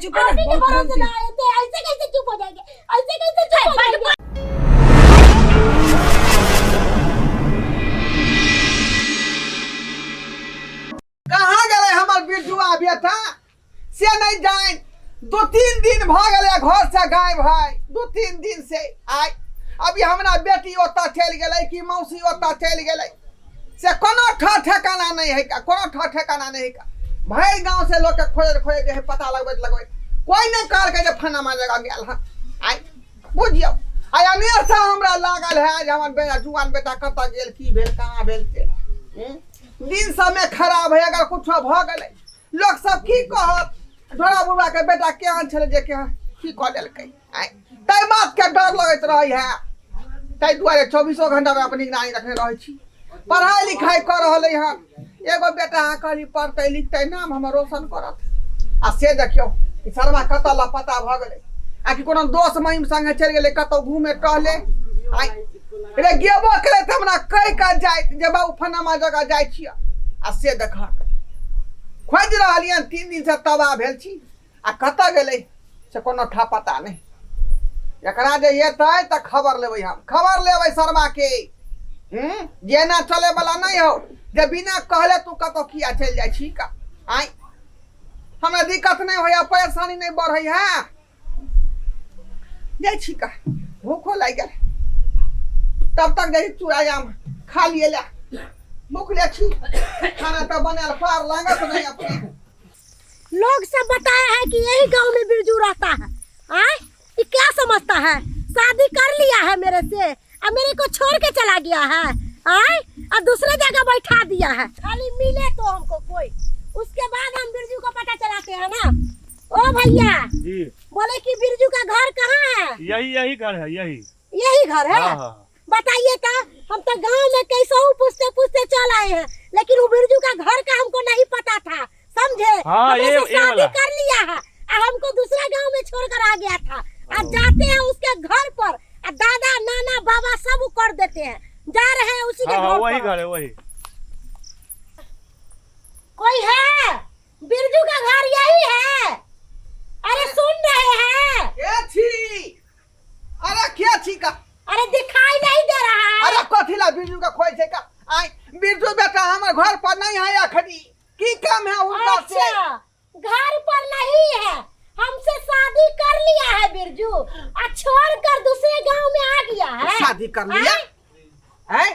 चुप हो आप ना ही के बहुत भरोसे गलती ना आए थे। ऐसे कैसे चुप हो जाएंगे, ऐसे कैसे चुप हो जाएंगे? कहाँ गेलै हमर बिरजुआ बेटा से नहीं जान। 2-3 दिन भऽ गेलै घर से गायब है, 2-3 दिन से। आइ अभी हमरा बेटी ओतऽ चलि गेलै कि मौसी ओतऽ चलि गेलै से कोनो ठर ठेकाना नहीं है का, कोनो ठर ठेकाना नहीं है का। भरि गाँव से लोग के खोजैत खोजैत जे है पता लगबैत लगबैत कोई नहीं कहलकै जे फलाना जगह गेल हँ। आइ बुझियौ आइ अनेरसँ हमरा लागल है जे हमर बेटा जुआन बेटा कतऽ गेल, की भेल, कहाँ भेल से। दिन समय खराब है, अगर कुछो भऽ गेलै लोक सब की कहत, ढोरा बुढ़वा के बेटा केहन छलै जे केहन की कऽ देलकै। आँय ताहि बातके डर लगैत रहै है, ताहि दुआरे 24 घंटा अपन निगरानी रखने रहै छी। पढ़ाइ लिखाइ कऽ रहल हन, एगो बेटा अहाँ कहली पढ़तै लिखतै नाम हमर रोशन करत, आ से देखियौ ई शर्मा कतऽ लापता भऽ गेलै, आ कि कोनो दोस्त महिम संगे चलि गेलै कतौ घूमे टहले। आइ रे गेबो केलै तऽ हमरा कहि कऽ जाइत जे बाबू फलामा जगह जाइ छियै, आ से देखहक खोजि रहलियनि 3 दिनसँ तबाह भेल छी, आ कतऽ गेलै से कोनो ठा पता नहि। एकरा जे एतै तऽ खबर लेबै हम, खबर लेबै शर्मा के। जेना चले वाला नहीं हो जे बिना कहले तू कतौ किया चलि जाइ छी का। आइ हमरा दिक्कत नहीं होइया, परेशानी नहीं बढ़ै है, जाइ छी का, भूखो लागि गेल। तब तक जाइ चूड़ा आम खा लिए ला, भूख ले छी, खाना तऽ बनायल पार लागत नहीं अपने। लोग सब बताया है कि यही गांव में बिरजू रहता है। आय ये क्या समझता है, शादी कर लिया है मेरे से और मेरे को छोड़ के चला गया है, आय और दूसरे जगह बैठा दिया है। खाली मिले तो हमको कोई, उसके बाद हम बिरजू को पता चलाते हैं ना। ओ भैया जी बोले कि बिरजू का घर कहाँ है? यही यही घर है, यही यही घर है। हाँ, हाँ। बताइए तो, हम तो गांव में कैसे पूछते पूछते चल आए हैं, लेकिन वो बिरजू का घर का हमको नहीं पता था, समझे? हाँ, हमने से ये शादी वाला। कर लिया है और हमको दूसरा गांव में छोड़कर आ गया था। आज जाते हैं उसके घर पर और दादा नाना बाबा सब वो कर देते हैं, जा रहे हैं उसी के हाँ, हाँ, घर वही पर। घर है, वही। कोई है? बिरजू का घर यही है। अरे सुन रहे हैं? के छी? अरे के छी का? अरे दिखाई नहीं दे रहा है। अरे कथी ला बिरजू का खोज छै का? आइ बिरजू बेटा हमर घर पर नहीं है अखनी, की काम है उनका से? अच्छा घर पर नहीं है, हमसे शादी कर लिया है बिरजू और छोड़ कर दूसरे गांव में आ गया है। शादी कर लिया है?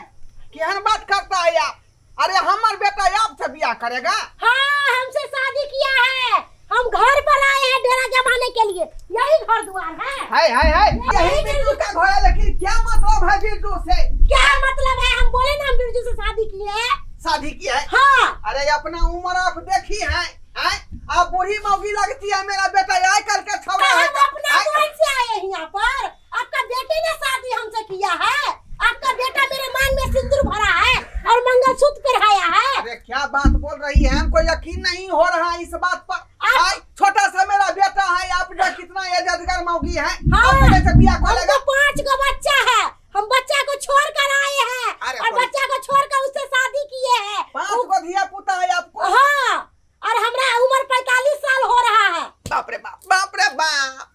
केहन बात करता है आप? अरे हमर बेटा आप से बियाह करेगा? हाँ हमसे शादी किया है, हम घर पर आए हैं डेरा जमाने के लिए, यही घर द्वार है। हाय हाय हाय, यही बिरजू का घर है, लेकिन क्या मतलब है बिरजू से? क्या मतलब है, हम बोले ना हम बिरजू से शादी किए हैं। शादी किया है? हाँ। अरे अपना उम्र आप देखी है, आय? आप बूढ़ी मौगी लगती है, मेरा बेटा आय कल के छौड़ा है। हम अपना आय? मन से आए हैं यहाँ पर, आपका बेटे ने शादी हमसे किया है, आपका बेटा मेरे मांग में सिंदूर भरा है और मंगलसूत्र पहनाया है। अरे क्या बात बोल रही है, हमको यकीन नहीं हो रहा है इस बात पर। आय, छोटा सा मेरा बेटा है, आप जो कितना इज्जतगर मौगी है, हाँ। आप कैसे बियाह कर हमको लेगा? 5 गो बच्चा है, हम बच्चा को छोड़ कर आए हैं अरे और कोई- बच्चा को छोड़ कर उससे शादी किए हैं। 5 गो धिया पुता है आपको? हाँ, और हमरा उम्र 45 साल हो रहा है। बाप रे बाप, बाप रे बाप,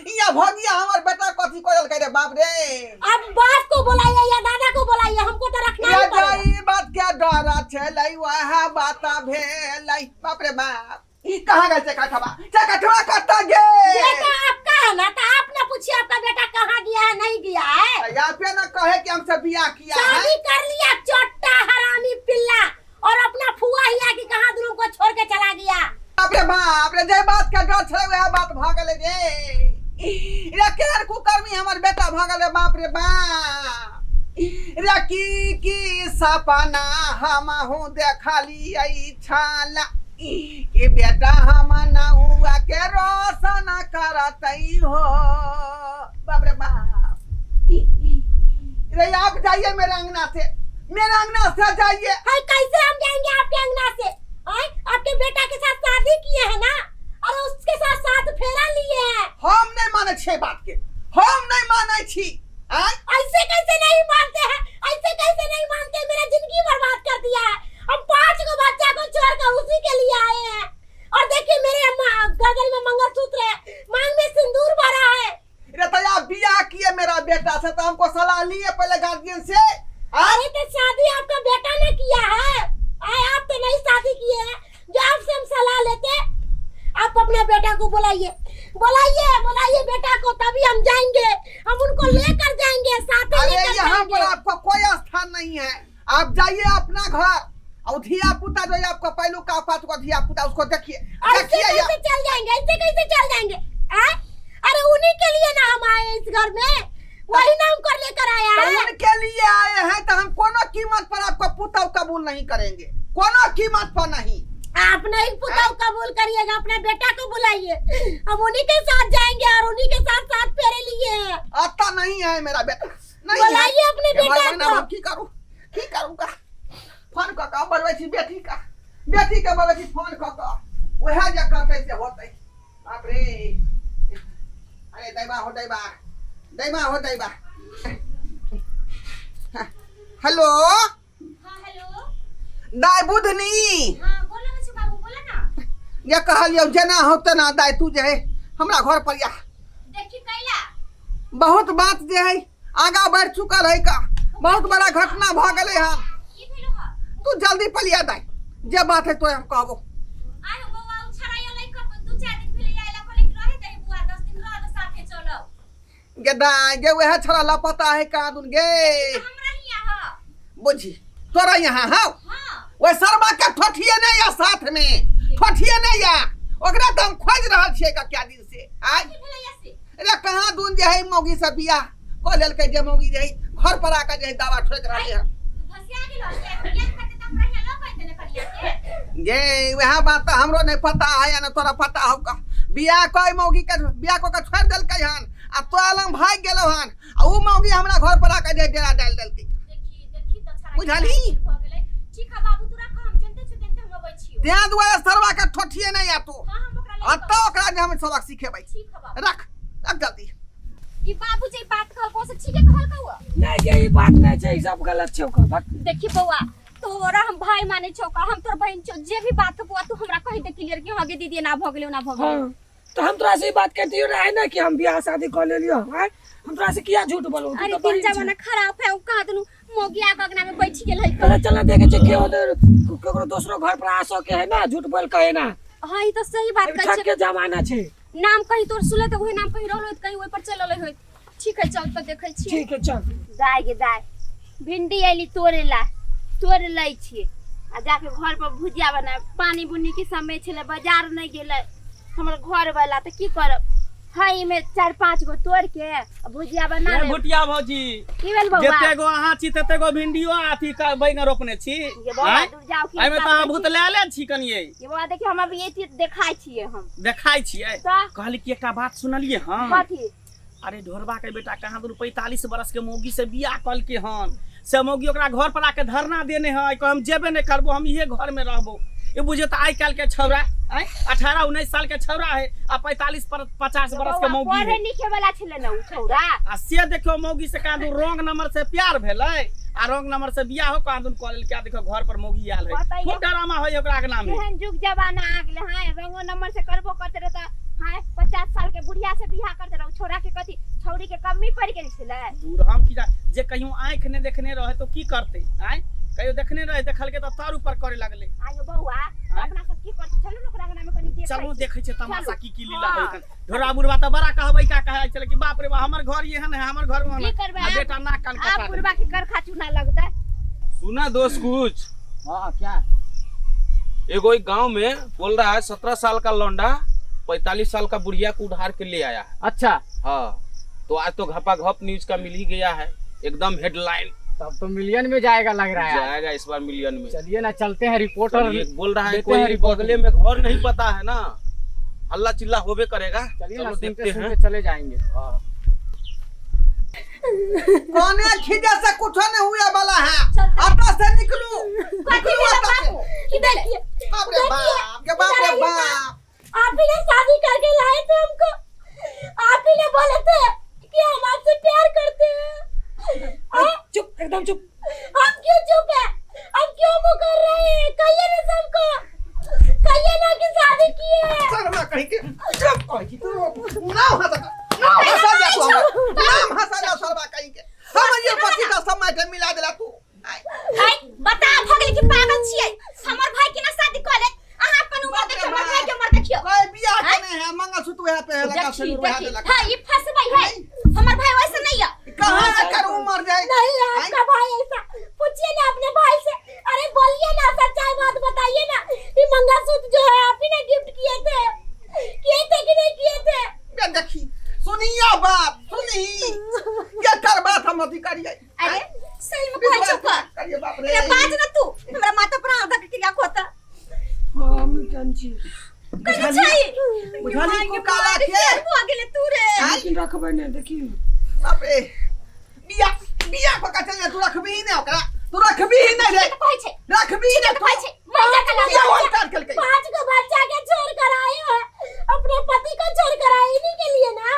या भगिया हमार बेटा कथी करल रे बाप रे। अब बाप को बुलाइए या दादा को बुलाइए, हमको तो रखना या ही पड़ेगा। जाई बात के डर छलै वह बात भेलै। बाप रे बाप, ई कहाँ गेल चकठवा? चकठवा कतऽ गेल? बेटा आपका है ना, तो आप ना पूछिए आपका बेटा कहाँ गया है नहीं गया है। या पे ना कहे कि हमसे बियाह किया है। शादी कर लिया चोट्टा हरामी पिल्ला, और अपना फुआ हिया कि कहाँ दोनों को छोड़ के चला गया। बाप रे बाप रे, जे बात के डर छलै वएह बात भऽ गेलै रे। रे केहन कुकर्मी हमर बेटा भऽ गेलै, बाप रे बाप। रे की की सपना हमहूँ देखलियै छला कि बेटा हम नौआ के रोशन करतै हो। बाप रे बाप। रे आप जाइए मेरे अंगना से, मेरे अंगना से जाइए। हाय कैसे हम जाएंगे आपके अंगना से? आय आपके बेटा के साथ शादी किए हैं ना, और उसके साथ साथ फेरा लिए हैं। हम नहीं माने छे बात के, हम नहीं माने छी। आय ऐसे कैसे नहीं मानते हैं, ऐसे कैसे नहीं मानते? मेरा जिंदगी बर्बाद कर दिया है। हम 5 गो बच्चा को छोड़कर उसी के लिए आए हैं, और देखिए मेरे गर्दन में मंगलसूत्र है, से तो हमको सलाह लिए पहले गार्जियन से। अरे तो शादी आपका बेटा ने किया है, आए आप तो नहीं शादी किए हैं जो आपसे हम सलाह लेते। आप अपने बेटा को बुलाइए, बुलाइए, बुलाइए बेटा को, तभी हम जाएंगे, हम उनको लेकर जाएंगे, साथ में अरे लेकर यहाँ पर जाएंगे। आपका कोई स्थान नहीं है, आप जाइए अपना घर और धिया पुता जो है आपका पहलू का पाँच को धिया पुता उसको देखिए, ऐसे देखिए कैसे या- चल जाएंगे, ऐसे कैसे चल जाएंगे? आए? अरे उन्हीं के लिए ना हम आए इस घर में, वही ना हमको लेकर आया तो है। उनके लिए आए हैं तो हम कोनो कीमत पर आपका पुतौ कबूल नहीं करेंगे, कोनो कीमत पर नहीं। आप नहीं पुतौ कबूल करिएगा, अपने बेटा को बुलाइए, हम उन्हीं के साथ जाएंगे और उन्हीं के साथ साथ फेरे लिए हैं। आता नहीं है मेरा बेटा, नहीं है। बुलाइए अपने हे बेटा भगवान, अब को। हम की करूं, की करूंगा? फोन कऽ कऽ बजबै छी बेटी का, बेटी के बजबै छी फोन कऽ कऽ, वएह जे करतै से होतै। बाप रे, अरे दैबा हो दैबा, दैबा हो दैबा। हेलो। हाँ हेलो। दाय बुधनी। हाँ बोलो ना बाबू, बोलो ना। ये कहलियौ जेना हो तेना दाय तू जे है हमरा घर पर या। देखी कैला बहुत बात जे है आगा बढ़ चुकल है का, बहुत बड़ा घटना भ गेलै हन। की भेलो ह? तू जल्दी पलिया दाय, जे बात है तो हम कहबो। आयो बौआ उ छड़ाइयो लै कब दू चार दिन भेलै आइला कहले कि रहे दही बुआ 10 दिन रह त साथे चलब। गे दाय गे वएह छड़ा लापता है का दुन गे। हमरा हिया ह। बुझी तोरा यहाँ हौ? हाँ। ओहि शर्मा के ठोठिए नहीं या साथ में ठोठिए नहीं या, ओकरा तो हम खोज रहल छियै का क्या दिन से। आय की भेलै या से? अरे कहाँ दून जे है मौगी से बियाह कऽ लेलकै, जे मौगी जे है घर पर आके जे है दावा ठोकि रहलै हन। भसिया गेलो से बियाह करते त हमरा हिया लऽ के ने कनिया के। गे वएह बात तऽ हमरो नहीं पता है या न तोरा पता हौ का। बियाह कऽ मौगी के बियाह कऽ के छोड़ि देलकै हन आ तोरा लग भागि गेलौ हन आ उ मौगी हमरा घर पर आके जे डेरा डालि देलकै। देखी देखी त छड़ा बुझलही? भऽ गेलै। ठीक है बाबू तू रख, हम जनते छी तेनते हम अबै छियौ। तें दुआरे सरवा के ठोठिए नहीं आ तू। हां हम ओकरा ले अतऽ ओकरा जे हम सबक सिखेबै। ठीक है बाबू। रख रख जल्दी। ई बाबू जे बात कहलको से ठीके कहलको? नहीं के ई बात नहीं छै, ई सब गलत छै ओकर बात। देखी बौआ तोरा हम भाई माने छौ का, हम तोर बहन छौ, जे भी बात बौआ तू हमरा कहि दे क्लियर कि हां गे दीदी ना भ गेलै ना भ गेलै। हां तो हम तोरा से ई बात कहतियो रहे ना कि हम बियाह शादी कर लेलियो, आय हम तोरा से किया झूठ बोलबो? तू अरे तो दिन बहिन जमाना खराब है, उ कहा दुनु मोगिया के अंगना में बैठ गेल है। चल चल देखे छै के उधर केकरो दोसरो घर पर आ सके है ना, झूठ बोल कहे ना। हां ई तो सही बात अभी कहै ठग छै। के जमाना छै। नाम कहीं तोर सुले त उहे नाम कहीं रहलो कहीं ओइ पर चलल होय। ठीक है चल त देखै छी। ठीक है चल। दाय गे दाय भिंडी ऐली तोड़े ला, तोड़ लै छी आ जाके घर पर भुजिया बनाब। पानी बुनी के समय छलै, बाजार नहीं गेलै हमर घर वाला, तऽ की करब? हई में 4-5 गो तोड़ के आ भुजिया बना ए लेब। भुटिया भौजी, की भेल बौआ? जते गो अहाँ छी तते गो भिंडियो अथी का बैगन रोपने छी। ये बौआ, आँय? दूर जाओ कि एहिमे तऽ अहाँ काटै भूत छी। लए ले छी कनिये। ये बौआ देखियौ, हम अभी ये चीज देखाइ छियै, हम देखाइ छियै। तऽ? कहली कि एकटा बात सुनलियै हन? कथी? अरे ढोरबा के बेटा कहाँ दुनू 45 बरस के मौगी से बियाह कलके हन, से मौगी ओकरा घर पर आके धरना देने है, कह हम जेबे नहीं करबो, हम इहे घर में रहबो। ये बुझे तो आइ काल्हि के छौड़ा, आँय? 18-19 साल के छौड़ा है आ 45 पर 50 बरस के मौगी पढ़े है। लिखे वाला छलै ने उ छौड़ा। आ से देखियो मौगी से कहाँ दूर रॉन्ग नंबर से प्यार भेलै आ रॉन्ग नंबर से बियाहो कहाँ दूर कऽ लेलकै। देखियो घर पर मौगी आयल है, बताइए। खूब ड्रामा होय ओकरा अंगना में। केहन जुग जमाना आ गेलै, हाँ रंगो नंबर से करबो करते रहे तऽ हाँ 50 साल के बुढ़िया से बियाह करते रहे, छौड़ा के कथी छौड़ी के कमी पड़ि गेल छलै। दूर हम की जा जे कहियो आँखि नहि देखने रहे तो की करते? आँय कहियो देखने रहे, देखलके तऽ तर ऊपर करे लगले। आयो बौआ, आँय? अपना सब की करते? चलू ने ओकरा अंगना में कनी देखै चलू छी। देखै छियै तमाशा चलू। की की लीला हाँ। होय। ढोरा बुढ़वा तऽ बड़ा कहबै का कहै छलै कि बाप रे बा हमर घर एहन है, हमर घर ओहन की है। करबै आ आब? बेटा नाक कान आब कटा देलकै। बुढ़वा के करखा चूना लगतै। सुना दोस्त कुछ? हाँ क्या? एगो एक गांव में बोल रहा है 17 साल का लौंडा 45 साल का बुढ़िया को उधार के ले आया है। अच्छा। हाँ तो आज तो घपा घप न्यूज का मिल ही गया है, एकदम हेडलाइन। तब तो मिलियन में जाएगा लग रहा है। जाएगा इस बार मिलियन में। चलिए ना चलते हैं, रिपोर्टर चलिए, बोल रहा है देते कोई हैं रिपोर्ट। बगले में घर नहीं पता है ना, हल्ला चिल्ला होबे करेगा। चलिए ना, चलो सुनते देखते हैं। सुनते चले जाएंगे। हाँ। कोने खींचे से कुछ नहीं हुए वाला है, अतः से निकलू निकलू अतः से। कि देखिए, बाप रे बाप के बाप रे बाप, आप ही ने शादी करके लाए थे हमको, आप ही ने बोले थे कि हम आपसे प्यार करते हैं। हाँ? चुप, एकदम चुप। हम क्यों चुप है? हम क्यों मुंह कर रहे हैं? कहिए ना सबको, कहिए ना कि शादी की है। शर्मा कहीं के चुप कहीं की तू नाम हंसा, नाम हंसा जा तू हमरा, नाम हंसा जा शर्मा कहीं के। है मंगलसूत्र वह पे है लगा देखी सिंदूर वह देखी देलक। हां ई फसबै है हमर भाई वैसे नहीं है। कहाँ से कर उमर जाए? नहीं है आपका भाई ऐसा, पूछिए ना अपने भाई से। अरे बोलिए ना, सच्चाई बात बताइए ना, ये मंगलसूत्र जो है आप ही ने गिफ्ट किए थे, किए थे कि नहीं किए थे? बे देखी सुनिया बात सुनी ये कर बात हम अथी करिए। अरे सही में कहै छौ का? करिए बाप रे। अरे बाज ना तू हमरा माथा पर हाथ धके क्रिया खोता। हाँ, हम जान छी। कने छै बुझली कुकाला के? भऽ गेलै तू रे। लेकिन रखबै नहि, देखी। बाप रे बिया बिया को कहे तू रखबी नहीं ओकरा, तू रखबी ही नहीं रे, कहै छै रखबी नहीं कहै छै महिला के बिया लाज। वन कर केलकै। 5 गो बच्चा के छोड़ कर आए हो, अपने पति को छोड़ कर आए इन्हीं के लिए ना,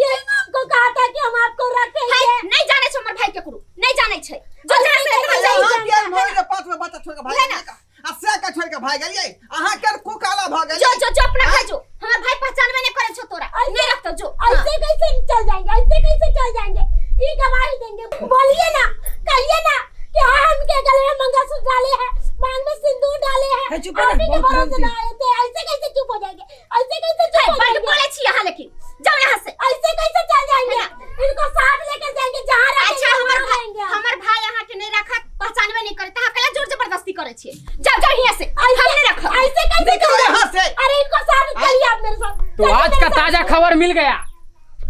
यही ना हमको कहा था कि हम आपको रखेंगे। नहीं जाने छै हमर भाई के ककरो, नहीं जाने छै जो जाने छै अरे जाने अहाँ छै। के मोर के 5 गो बच्चा छोड़ के भाग है ना? गेलियै आ से के छोड़ के भाग गेलियै, अहाँ के कुकाला भ गेलियै। जो जो जो अपना भाई जो हमर भाई पहचानबे नहीं करे छौ तोरा, नहीं रखतो जो। ऐसे कैसे चल जाएंगे, ऐसे कैसे चल जाएंगे, ये गवाही देंगे। बोलिए ना, कहिए ना कि हाँ हम के गले में मंगलसूत्र डाले हैं, मांग में सिंदूर डाले हैं, है, चुप रह, आप ही के बहुत भरोसे बोलती। ना आए थे, ऐसे कैसे चुप हो जाएंगे, ऐसे कैसे चुप हो बड़ जाएंगे? बोले छी यहाँ, लेकिन जाओ यहाँ से। ऐसे कैसे चल जाएंगे, इनको साथ लेकर जाएंगे जहाँ रखेंगे अच्छा हमर वहाँ भाई रहेंगे हम। हमर भाई यहाँ के नहीं रखत, पहचानबे नहीं करे, तहाँ कला जोर जबरदस्ती करे छी। जाओ जाओ यहाँ से, हम नहीं रखब। ऐसे कैसे निकलो चल यहाँ से। अरे इनको साथ चलिए आप मेरे साथ। तो चलिए आज मेरे का साथ। ताजा खबर मिल गया,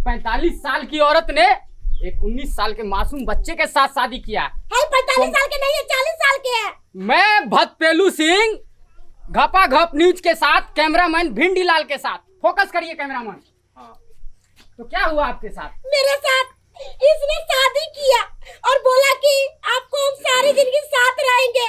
45 साल की औरत ने एक 19 साल के मासूम बच्चे के साथ शादी किया है। 45 साल के नहीं है, 40 साल के है। मैं भतपेलू सिंह घपा घप न्यूज के साथ कैमरामैन भिंडीलाल के साथ, फोकस करिए कैमरामैन। तो क्या हुआ आपके साथ? मेरे साथ इसने शादी किया और बोला कि आपको हम सारी जिंदगी साथ रहेंगे,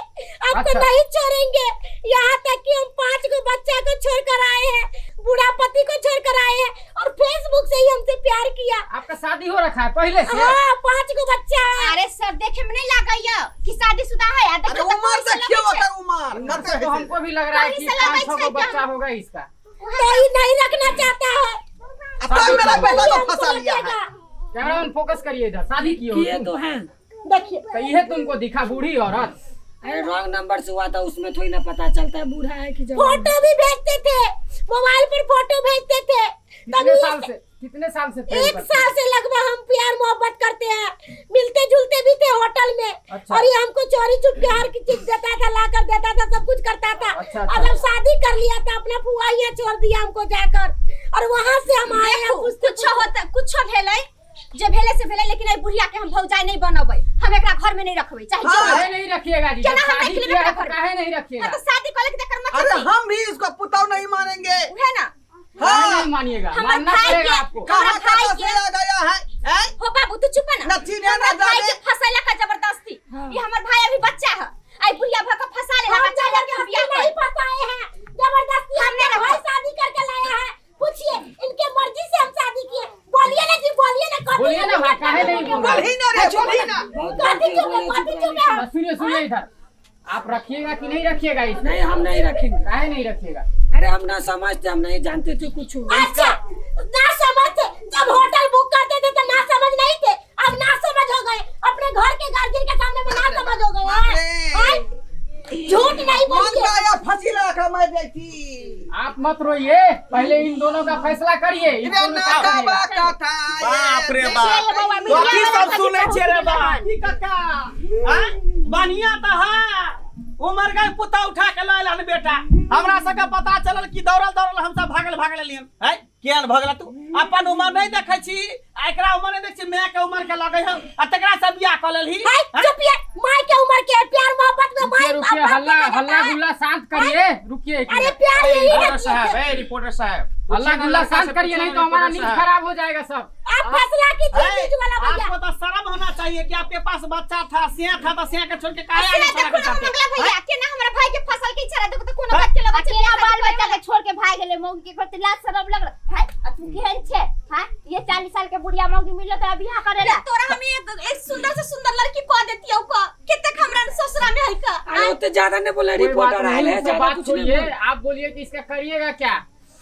आपको अच्छा। नहीं छोड़ेंगे, यहाँ तक कि हम 5 गो बच्चा को छोड़ कर आए हैं, बूढ़ा पति को छोड़ कर आए हैं, और फेसबुक से ही हमसे प्यार किया। आपका शादी हो रखा है पहले से? हाँ, 5 गो बच्चा है। अरे सर देखे में नहीं लागैया कि शादीशुदा है, आ अरे देखो तो उमर कहीं से देखियो लगै छै। ओकर उमर उम्र कते से तो है हमको भी लग रहा है कहीं कि से लगै 5-6 छै गो कि बच्चा हम- होगा इसका। तो ही नहीं रखना चाहता है, अब मेरा बेटा को हमको फंसा लिया है। रखेगा। कैमरामैन फोकस करिए इधर, शादी की हो किए तुम? तो हैं। देखिए तो ये तुमको दिखा बूढ़ी औरत। अरे रॉन्ग नंबर से हुआ था, उसमें थोड़ी ना पता चलता है बूढ़ा है कि जवान है। फोटो भी भेजते थे, मोबाइल पर फोटो भेजते थे। कितने तभी साल से, कितने साल से प्रेम 1 करते साल से लगभग हम प्यार मोहब्बत करते हैं, मिलते जुलते भी थे होटल में। अच्छा। और ये हमको चोरी छुप के हर चीज देता था, लाकर देता था, सब कुछ करता था। अच्छा, और अच्छा। जब शादी कर लिया था अपना फुआ यहाँ छोड़ दिया हमको जाकर, और वहाँ से हम आए हैं। देखू, पूछते कुछो होता कुछो भेलै जे भेलै से भेलै, लेकिन एहि बुढ़िया के हम भौजाई नहीं बनबै, हम एकरा घर में नहीं रखबै, चाहे जो हाँ। होय। काहे नहीं रखिएगा जी? केना जब हम शादी रख लेबै किया है एकरा तो घर में? काहे नहीं रखिएगा? हाँ, तो शादी कऽ लेके एकर मतलब अरे की? हम भी इसको पुताव नहीं मानेंगे। उहे ना। काहे हाँ। नहीं मानिएगा, हमर मानना भाई पड़ेगा के- आपको। कहाँ हमरा भाई कहाँ से के- आ गया है, हैं? हो बाबू तू चुप ना। न चिन्हे न हमर भाई जाने। के फंसैला का जबरदस्ती। हाँ। ये हमर भाई अभी बच्चा है, आई बुढ़िया भ के फंसा लेला, हम बच्चा लड़के हम जबरदस्ती बियाह नहीं कर। फंसाए हैं, जबरदस्ती हमने हमने भाई रखा। शादी करके लाया है। पूछिए इनके मर्जी से हम शादी किए। बोलिए ना जी, बोलिए ना, कथी बोलिए ना भाई, काहे नहीं बोल रहे? बोलही ना रे, बोलही ना। बहुत कथी गलती चुप है, बोले, कथी चुप चुप है? बस सुनिए सुनिए इधर, आप रखिएगा कि नहीं रखिएगा इसको? नहीं, हम नहीं रखेंगे। काहे नहीं रखिएगा? अरे हम ना समझते, हम नहीं जानते थे कुछ। अच्छा ना समझते, जब होटल बुक करते थे तो ना समझ नहीं थे, अब ना समझ हो गए। अपने घर के गार्जियन के सामने में ना समझ हो गए। बाप रे। आय? झूठ नहीं मन बोलिए। गया फंसी लगा मर जाती। आप मत रोइए, पहले इन दोनों का फैसला करिए। इन रे दोनों का नाका करिएगा। बा कथा ये बाप रे देश बाप। बौआ, तो मीडिया की वाला सब कथी सुनै पहुँच छियै रे गेलै बा? हन? की कक्का? आँय? बढ़िया तऽ है, उमर के पुता उठा के लऽ एलहन बेटा। हमरा सबके पता चलल कि दौड़ल दौड़ल हमसब भागल भागल एलियन। है किया ने भगला तू? अपन उमर नहीं देखै छी, आ एकरा उमर नहीं देखै छी, माय के उमर के लगै हौ, आ तकरा से बियाह कऽ लेलही। हाय, चुप ये, माय के उम्र के प्यार मोहब्बत में रुकिए माय रुकिए, बाप हल्ला बाप हल्ला करता है। गुल्ला शांत करिए, रुकिए एक अरे मिनट। प्यार यही रिपोर्टर रखिए साहब, थे। ए रिपोर्टर साहब, हल्ला पूछिए ना गुल्ला लड़का शांत से, करिए, पूछिए नहीं ना तो हमारा रिपोर्टर न्यूज साहब। खराब हो जाएगा सब। आप फैसला कीजिए है, न्यूज वाला भैया। आपको तो शर्म होना चाहिए कि आपके पास बच्चा था, सिया था, तो सिया के छोड़ के काहे से आगे चला देखो के ना जाते? मंगला भैया, केना हमरा भाई के फसल के इच्छा देखो तो कोनो बात के लगा छै, केना बियाह बाल शादी बच्चा के छोड़ के भाग गेलै मौगी के प्रति लाज शरम लगल है। आ तू केहन छै? हां, ये 40 साल के बुढ़िया मौगी मिलल त बियाह करेला। तोरा हम एक एक सुंदर से सुंदर लड़की कह देती हूँ का केतेक हमरा ससुरा में है का। अरे उतने ज्यादा नहीं बोले, कोई बात रिपोर्टर नहीं, आए है, सब ज्यादा बात कुछ नहीं छोड़िए। बोले। आप बोलिए कि इसका करिएगा क्या,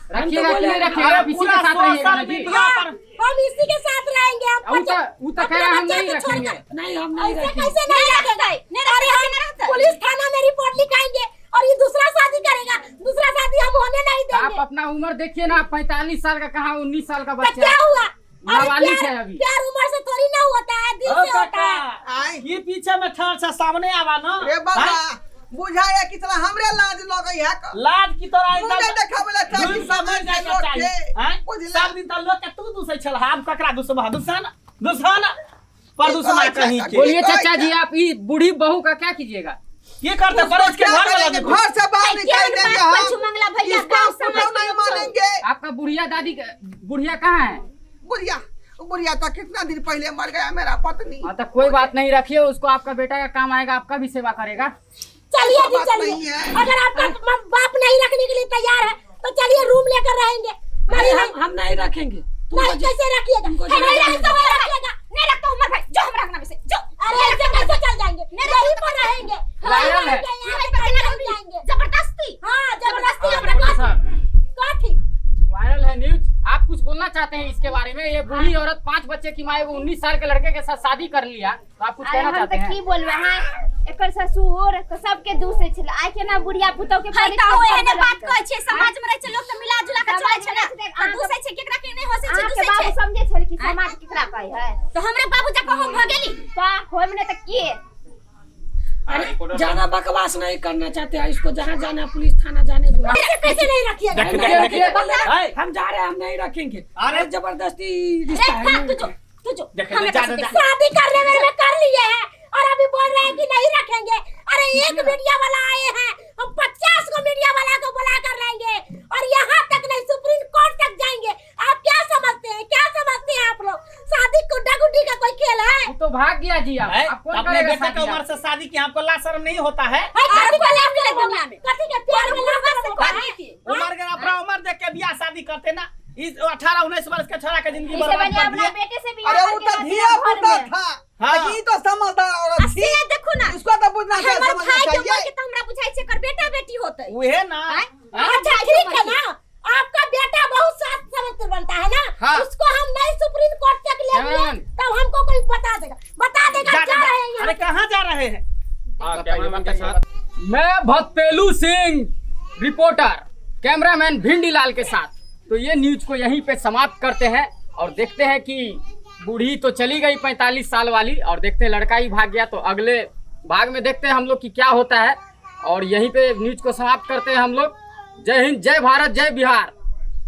हम तो रखिएगा कि बोले- नहीं रखिएगा? अरे आप इसी के पूरा साथ रहिएगा ना सोशल जी। मीडिया पर हम इसी के साथ रहेंगे। आप उ तो उ तो कह अपना रहा हम बच्चा नहीं को छोड़ रखेंगे। कर। नहीं, हम नहीं ऐसे रखेंगे। कैसे नहीं रखेंगे? नहीं अरे रखते, हम नहीं रखते। पुलिस थाना में रिपोर्ट लिखाएंगे और ये दूसरा शादी करेगा। दूसरा शादी हम होने नहीं आप देंगे। अपना उम्र देखिए ना, 45 साल का कहाँ 19 साल का तो बच्चा क्या हुआ? अरे नाबालिग प्यार है अभी। प्यार उम्र से थोड़ी ना होता है, दिल ओ से होता है। काका, आय। की पीछे में ठाड़ छ, सामने आवा ना। रे बाबा, हाँ? बुझाया कि चला हमरे लाज लगै है क। लाज की तोरा मुझे देखावे ला चाही धुन समाज जाए के के लोग चाही, के। हैं? बुझला? सब दिन त लोग के तू दुसै छल, हम ककरा दुसबा? दुसन दुसन परदूषणा अच्छा, कहीं के। बोलिए चाचा जी, आप ई बूढ़ी बहू का क्या कीजिएगा? की करते उसको पड़ोस के क्या घर वाला करेंगे? देखो। घर से बाहर भाई, निकाल केहन देंगे बात हम। पर मंगला भैया, इसको गाँव समाज कुछ के नहीं लोग छौ। मानेंगे। आपका बुढ़िया दादी, बुढ़िया कहाँ है? बुढ़िया, बुढ़िया तो कितना दिन पहले मर गया मेरा पत्नी। हाँ तो कोई बात नहीं, रखिए उसको, आपका बेटा का काम आएगा, आपका भी सेवा करेगा। चलिए जी बात चलिए, नहीं है। अगर आपका बाप नहीं रखने के लिए तैयार है तो चलिए रूम लेकर रहेंगे। अरे नहीं हम नहीं रखेंगे। तुमको नहीं, कैसे रखिएगा? तुमको नहीं जाना रख पड़ेगा। तो नहीं रखिएगा। नहीं रखता हमार भाई, जो हमरा अंगना में से जो। अरे ऐसे कैसे चल जाएंगे? यहीं पर रहेंगे, वायरल है। यहीं पर रह जाएंगे। जबरदस्ती। हाँ जबरदस्ती हाँ, हमरा डॉक्टर साहब। कथी वायरल है न्यूज, आप कुछ बोलना चाहते हैं इसके बारे में? ये बूढ़ी औरत 5 बच्चे की माँ, वो 19 साल के लड़के के साथ शादी कर लिया, तो आप कुछ अरे कहना हम चाहते तऽ हैं? की बोलबै, हाँ एकर ससुर तऽ सबके दूसै छलै, आइ केना बुढ़िया पुतहु के हाय परीक्षा त हो एहने करऽ बात लगतै। कहै छै, समाज में रहै छै लोग त मिला जुला के समाज चलै छै में ना। रहै छै, आ दूसै छै केकरा के नहि हंसै छै, अहाँके दूसै बाबू छै। समझै छलै कि समाज केकरा कहै है? तो हमरे बाबू जा कहम भ गेली। तऽ होइमे नहि तऽ के? अरे ज्यादा बकवास नहीं करना चाहते हैं इसको, जहाँ जाना पुलिस थाना जाने दो। ऐसे कैसे नहीं रखिएगा? देख, देख, देख, देख। नहीं, हम जा रहे हैं, हम नहीं रखेंगे। अरे जबरदस्ती रिश्ता रे है। भाग तू जो, तू जो। देख, हमें जा, कैसे जा, देख। शादी करने में में कर लिए हैं और अभी बोल रहे हैं कि नहीं रखेंगे। अरे एक मीडिया वाला आए हैं, हम 50 को मीडिया वाला को बुला कर लाएंगे और यहाँ तक नहीं सुप्रीम कोर्ट तक जाएंगे। आप क्या समझते हैं, क्या समझते हैं आप लोग? शादी गुड्डा गुड्डी का कोई खेल है? वो तो भाग गया जी। आप है? आप कौन अपने करेगा बेटे शादी के उम्र आप? से शादी की आपको ला शर्म नहीं होता है? है, कथी के लाज मिले होगा? दुनिया में। कथी के प्यार में लाज होगा? कर उम्र के अपना उम्र देख के बियाह शादी करते ना, इस 18-19 वर्ष के छोरा के जिंदगी इससे बर्बाद बढ़िया कर अपना दिए। बेटे से बियाह अरे वो करके तो रहते धिया हैं घर पुता में। था, हाँ। लेकिन ई तो समझदार औरत थी। से देखो ना, इसको तो बुझना चाहिए, हमर समझना भाई के उम्र चाहिए। के त हमरा बुझाइ छै एकर बेटा बेटी होतै। उहे ना। आँय? हाँ? अच्छा ठीक है ना, आपका बेटा बहुत साथ समझ बनता है ना, हाँ। उसको हम नहीं सुप्रीम कोर्ट तक ले गए कैमरामैन। तब हमको कोई बता देगा, बता देगा। जा, जा जा, रहे हैं अरे यहाँ। कहाँ जा रहे हैं? हाँ, कैमरामैन के साथ मैं भतपेलू सिंह रिपोर्टर, कैमरामैन भिंडीलाल के साथ। तो ये न्यूज को यहीं पे समाप्त करते हैं और देखते हैं कि बूढ़ी तो चली गई 45 साल वाली, और देखते हैं लड़का ही भाग गया। तो अगले भाग में देखते हैं हम लोग कि क्या होता है, और यहीं पे न्यूज को समाप्त करते हैं हम लोग। जय हिंद, जय भारत, जय बिहार।